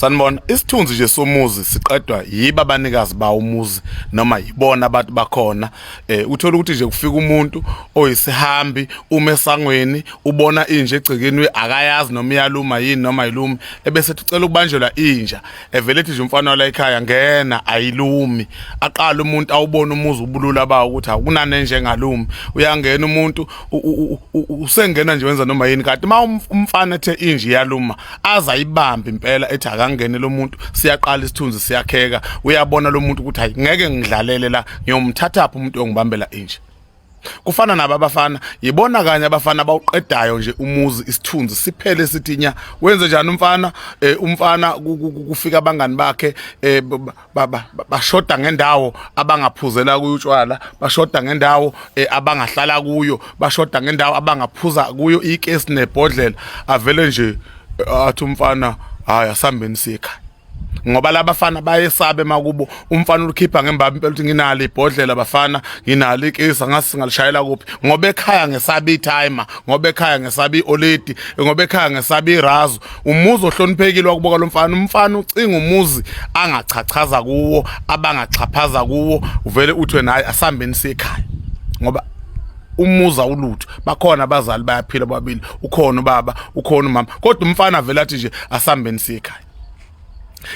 Sanibona, isithunzi nje somuzi siqedwa yiba abanikazi bawo umuzi noma yibona abantu bakhona. Uthola ukuthi nje kufika umuntu oyisihambi uma esangweni ubona inja egcekeni akayazi noma iyaluma yini noma ayilumi, ebese ethi ucela ukubanjelwa inja. Evele ethi nje umfana wala ekhaya ngena ayilumi. Aqala umuntu awubona umuzi ubulula bawo ukuthi akunanenje engalumi. Uyangena umuntu usengena nje wenza noma yini, kanti uma umfana ethe inja iyaluma aze ayibambe impela ethi akangene lo muntu, siyaqala isithunzi siyakheka. Uyabona lo muntu ukuthi hayi, ngeke ngidlalele la, ngiyomthathaphi umuntu ongibambela inja. Kufana nabo abafana, yibona kanye abafana abawuqedayo nje umuzi, isithunzi siphele sithi nya. Wenze njani umfana? Umfana kufika abangani bakhe, bashoda ngendawo abangaphuzela kuyo utshwala, bashoda ngendawo abangahlala kuyo, bashoda ngendawo abangaphuza kuyo ikesi nebhodlela. Avele nje athi umfana, hayi, asambeni siye ekhaya, ngoba labafana bayesaba emakubo. Umfana ulikhipha ngembaba impela ukuthi nginalo ibhodlela bafana, nginalo ikesi, angasi singalishayela kuphi, ngoba ekhaya ngesaba i-timer, ngoba ekhaya ngesaba i-oledi, ngoba ekhaya ngesaba irazo. Umuzi ohloniphekile wakuboka lo mfana, umfana ucinga umuzi angachachaza kuwo, abangaxhaphaza kuwo, uvele uthi wena hayi, asambeni siye ekhaya, ngoba umuzi awulutho. Bakhona abazali, bayaphila bobabili, ukhona ubaba, ukhona umama, kodwa umfana vele athi nje asambeni siye ekhaya.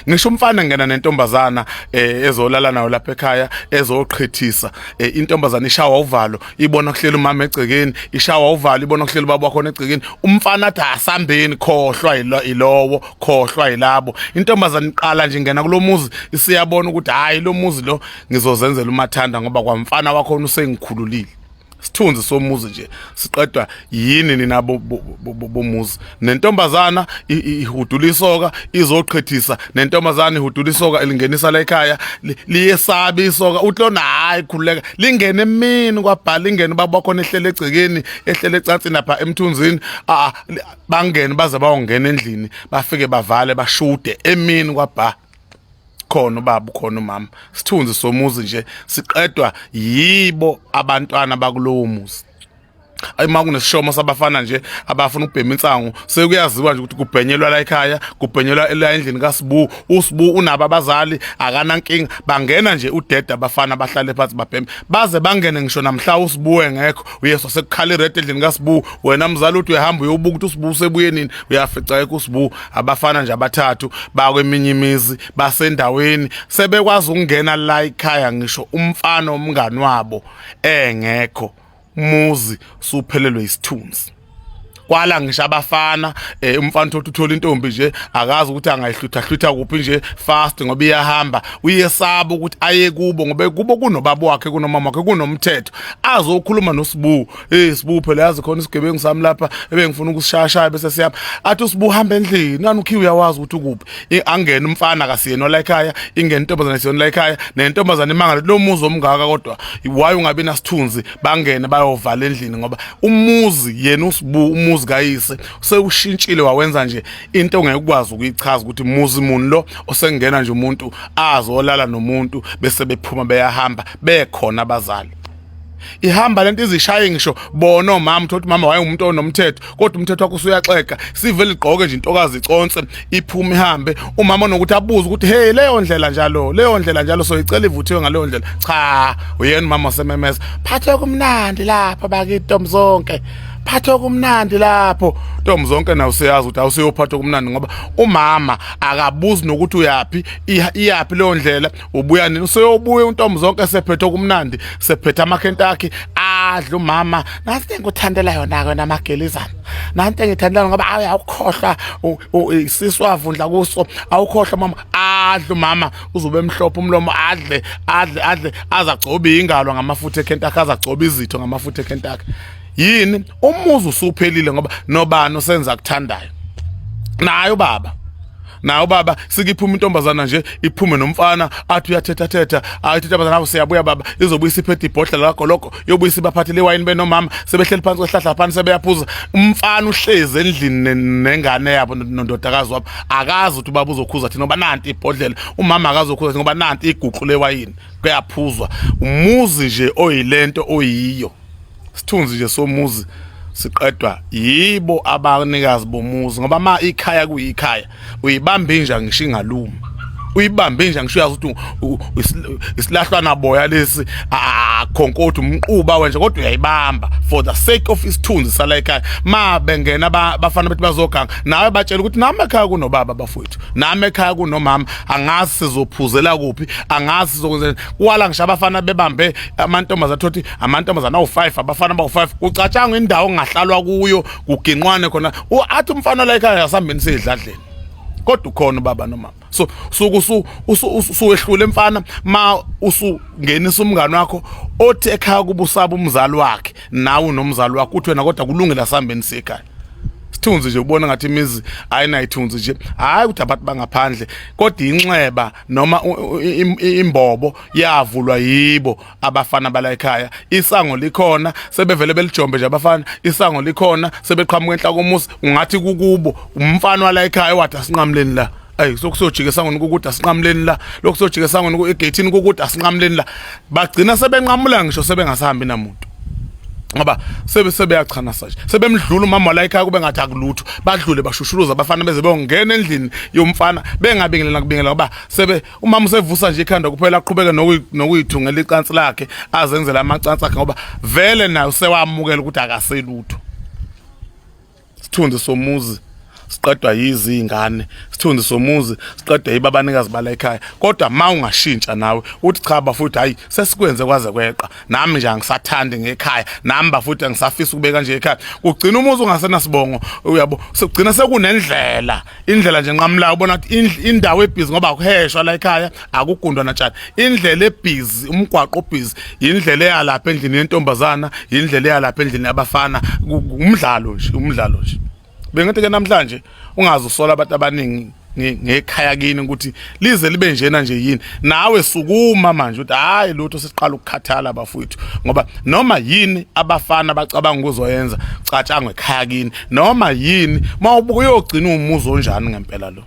Ngisho umfana ngena nentombazana ezolala nayo lapha ekhaya, ezoqhethisa, intombazana ishawa uvalo ibona kuhlela umama egcekeni, ishawa uvalo ibona kuhlela ubaba wakhona egcekeni. Umfana athi asambeni, khohlwa ilowo, khohlwa yilabo. Intombazana iqala nje ingena kulomuzi isiyabona ukuthi hayi, lo muzi lo ngizozenzela umathanda, ngoba kwamfana wakhona usengikhululile. Sithunzi somuzi nje siqedwa yini nina bomuzi? Nentombazana ihudula isoka izoqhethisa, nentombazana ihudula isoka elingenisa la ekhaya, liyesaba isoka, uthi lona hayi, khululeka, lingene emini kwabhala, lingene ubaba wakhona ehlele egcekeni, ehlele ecansini lapha emthunzini, bangene baze bayongena endlini, bafike bavale bashude emini kwabha, khona ubaba, ukhona umama. Sithunzi somuzi nje siqedwa yibo abantwana bakulowo muzi. Ayi, uma kunesishomo sabafana nje abafuna ukubhema insangu, sekuyaziwa nje ukuthi kubhenyelwa la ekhaya, kubhenyelwa la endlini kaSibu. USibu unabo abazali, akanankinga, bangena nje udeda abafana bahlale phansi babheme, baze bangene ngisho namhla uSibu engekho. Uyeswa sekukhala iredi endlini kaSibu. Wena mzali uthi uyahamba uyobuka ukuthi uSibu usebuye nini, uyafica ekho uSibu. Abafana nje abathathu bakweminye imizi basendaweni sebekwazi ukungena la ekhaya ngisho umfana omngani wabo engekho. Umuzi suphelelwe isithunzi, kwala ngisho abafana. Umfana uthola uthola intombi nje, akazi ukuthi angayihlutha hlutha kuphi nje fast, ngoba iyahamba, uyesaba ukuthi aye kubo, ngoba kubo kunobaba wakhe, kunomama wakhe, kunomthetho, azokhuluma noSibu. Hey Sibu, phela yazi khona isigebengu sami lapha ebengifuna ukusishayashaya, bese siyapha. Athi uSibu hamba endlini nani, ukhiwe uyawazi ukuthi ukuphi. Angene umfana kasiyena la ekhaya, ingene intombazane siyona la ekhaya, nentombazane imangala lo muzi omngaka, kodwa why ungabi nasithunzi? Bangene bayovala endlini, ngoba umuzi yena uSibu, umuzi kayise sewushintshile wawenza nje into ongeke ukwazi ukuyichaza ukuthi muzi muni lo osengena nje umuntu azolala nomuntu bese bephuma beyahamba bekhona abazali. Ihamba lento izishaye ngisho bona omama. Uthola ukuthi mama wayengumuntu onomthetho, kodwa umthetho wakho usuyaxega, sivele igqoke nje intokazi iconse iphume ihambe. Umama onokuthi abuze ukuthi hey, leyo ndlela njalo, leyo ndlela njalo, soyicela ivuthiwe ngaleyo ndlela. Cha, uyena umama osememeza, phathe kumnandi lapha bakithi, ntombi zonke, phathe kumnandi lapho, ntombi zonke. Nawe useyazi ukuthi awuseyophathwa kumnandi, ngoba umama akabuzi nokuthi uyaphi, iyaphi leyo ndlela, ubuya nini. Useyobuya untombi zonke sephethe okumnandi, sephethe amaKentucky, adla umama. Nansi engikuthandela yona ke namagelizana, nanti engithandela, ngoba ayi, awukhohlwa isisu avundla kuso, awukhohlwa mama. Adla umama uzobe emhlophe umlomo, adle adle adle, azagcoba ingalo ngamafutha eKentucky, azagcoba izitho ngamafutha eKentucky. Yini? Umuzi usuphelile, ngoba nobani usenza kuthandayo. Naye ubaba, naye ubaba sike iphuma intombazana nje iphume nomfana, athi uyathetha thetha, athi intombazana abo siyabuya baba, izobuya isiphethe ibhodlela lakho, yobuya isibaphathele iwayini, benomama sebehleli phansi kwehlahla phansi sebeyaphuza. Umfana uhlezi endlini nengane yabo nondodakazi wabo, akazi ukuthi ubaba uzokhuza thina ngoba nanti ibhodlela, umama akazokhuza ngoba nanti iguqu lewayini, kuyaphuzwa. Umuzi nje oyilento oyiyo, sithunzi nje somuzi Siqedwa yibo abanikazi bomuzi, ngoba ma ikhaya kuyikhaya uyibamba inja ngisho ingalumi, uyibamba inja ngisho uyazi ukuthi isilahlwana boya lesi akhonkothi umquba wenje, kodwa uyayibamba for the sake of isithunzi sala ekhaya. Ma bengena bafana bethi bazoganga nawe, batshela ukuthi nami ekhaya kunobaba bafowethu, nami ekhaya kunomama, angazi sizophuzela kuphi, angazi sizokwenza kwala. Ngisho abafana bebambe amantombazane, thothi amantombazane awu-5, abafana bawu-5, kucatshangwa indawo ongahlalwa kuyo, kuginqwane khona. Athi umfana la ekhaya, asihambeni siyedladleni, kodwa ukhona ubaba nomama. So suku usuwehlule mfana ma usungenisa umngane wakho othi ekhaya kubusaba umzali wakhe, nawe unomzali wakho, uthi wena kodwa kulungile, asihambeni siyekhaya. Sithunzi nje ubona ngathi imizi ayinayithunzi nje, hayi ukuthi abantu bangaphandle, kodwa inxeba noma imbobo yavulwa yibo abafana bala ekhaya. Isango likhona, sebevele belijombe nje abafana, isango likhona, sebeqhamuka enhla komuzi, ungathi kukubo umfana wala ekhaya wathi asinqamuleni la. Ayi, sokusojika esangweni kukude, asinqamuleni la. Lokusojika esangweni egeyithini kukude, asinqamuleni la. Bagcina sebenqamula ngisho sebengasahambi namuntu, ngoba sebe sebeyachanasa nje, sebemdlula umama la ekhaya, kube ngathi akulutho. Badlule bashushuluza abafana beze beyongena endlini yomfana bengabingelela kubingela, ngoba sebe umama usevusa nje ikhanda kuphela, aqhubeke nokuyithungela icansi lakhe, azenzele amacansi akhe, ngoba vele naye usewamukela ukuthi akaselutho. Sithunzi somuzi siqedwa yizi ingane, sithunzi somuzi siqedwa yiba abanikazi bala ekhaya. Kodwa ma ungashintsha nawe uthi cha bafuthi, hayi, sesikwenze kwaze kweqa, nami nje angisathandi ngekhaya, nami bafuthi angisafisa ukubeka nje ekhaya, kugcina umuzi ungasenasibongo, uyabo. Sekugcina sekunendlela, indlela nje nqamulayo, ubona ukuthi indawo ebhizi, ngoba akuheshwa la ekhaya, akugundwa natshani. Indlela ebhizi, umgwaqo obhizi, indlela eyalapha endlini yentombazana, indlela eyalapha endlini yabafana. Umdlalo nje, umdlalo nje. Bengithi ke namhlanje ungaze usola abantu abaningi ngekhaya kini ukuthi lize libe njena nje yini. Nawe sukuma manje uthi hayi lutho, siqala ukukhathala bafowethu, ngoba noma yini abafana bacabanga ukuzoyenza, catshangwe ekhaya kini. Noma yini mawubuka, uyogcina umuzi onjani ngempela lo?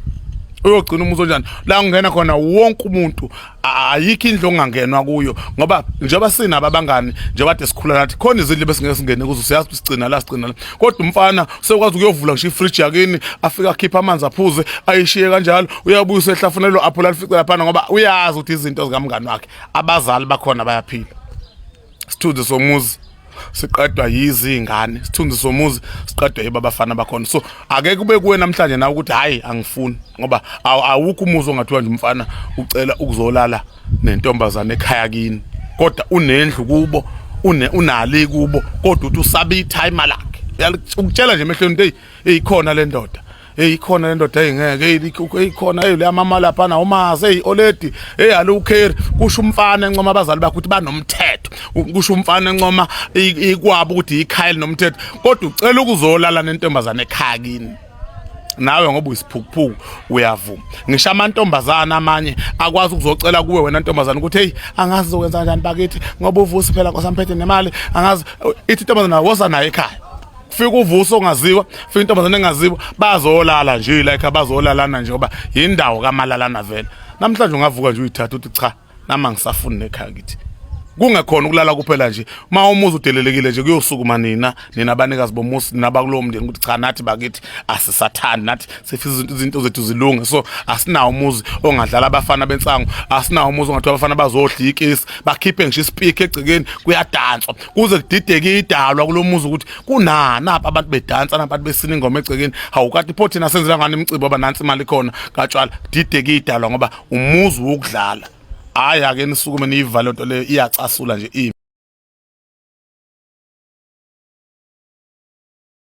Uyogcina umuzi onjani la ungena khona wonke umuntu? Ayikho indlu ongangenwa kuyo, ngoba njengoba sinabo abangani, njengoba kade sikhula nathi, khona izindlu besingeke singene kuzo, siyazi sigcina la, sigcina la. Kodwa umfana sekwazi ukuyovula ngisho ifridge yakini, afike akhiphe amanzi aphuze, ayishiye kanjalo, uyabuya usehlafunelo aphula alifice laphana, ngoba uyazi ukuthi izinto zikamngani wakhe, abazali bakhona bayaphila. Sithunzi somuzi siqedwa yizi ingane, sithunzi somuzi siqedwa yibo abafana bakhona. So ake kube kuwe namhlanje nawe ukuthi hayi, angifuni, ngoba awukho umuzi ongathiwa nje umfana ucela ukuzolala nentombazane ekhaya kini, kodwa unendlu kubo, une unali kubo, kodwa uthi usaba itimer lakhe, ukutshela nje emehlweni ukuthi hey, ikhona le ndoda, hey, ikhona le ndoda, hey, ngeke, hey, ikhona, hey, leya mama lapha na umazi, hey, oledi, hey, alukheri. Kusho umfana encoma abazali bakhe ukuthi banomthetho, kusho umfana encoma ikwabo ukuthi ikhaya linomthetho, kodwa ucela ukuzolala nentombazane ekhaya kini nawe ngoba uyisiphukuphuku uyavuma. Ngisho amantombazana amanye akwazi ukuzocela kuwe wena ntombazana ukuthi hey, angazi zokwenza kanjani bakithi, ngoba uVusi phela nkosamphethe nemali, angazi. Ithi intombazana woza naye ekhaya. Fika uVusi ongaziwa, fika intombazane engaziwa, bazolala nje like abazolalana nje, ngoba yindawo kamalalana vele. Namhlanje ungavuka nje uyithatha uthi cha, nama ngisafuni nekhaya kithi, kungekhona ukulala kuphela nje. Uma umuzi udelelekile nje, kuyosukuma nina, nina abanikazi bomuzi, nina bakulowo mndeni, ukuthi cha, nathi bakithi asisathandi, nathi sifisa izinto zethu zilunge. So asinawo umuzi ongadlala abafana bensangu, asinawo umuzi ongathiwa abafana bazodla ikisi, bakhiphe ngisho ispeaker egcekeni, kuyadanswa kuze kudideke idalwa kulo muzi ukuthi kunani apha, abantu bedansa nabantu besina ingoma egcekeni. Hawu, kanti pho thina senzela ngani imicimbi ngoba nansi imali ikhona katshwala? Kudideke idalwa ngoba umuzi wokudlala. Hhayi, ake nisukume niyivale nto leyo, iyacasula nje.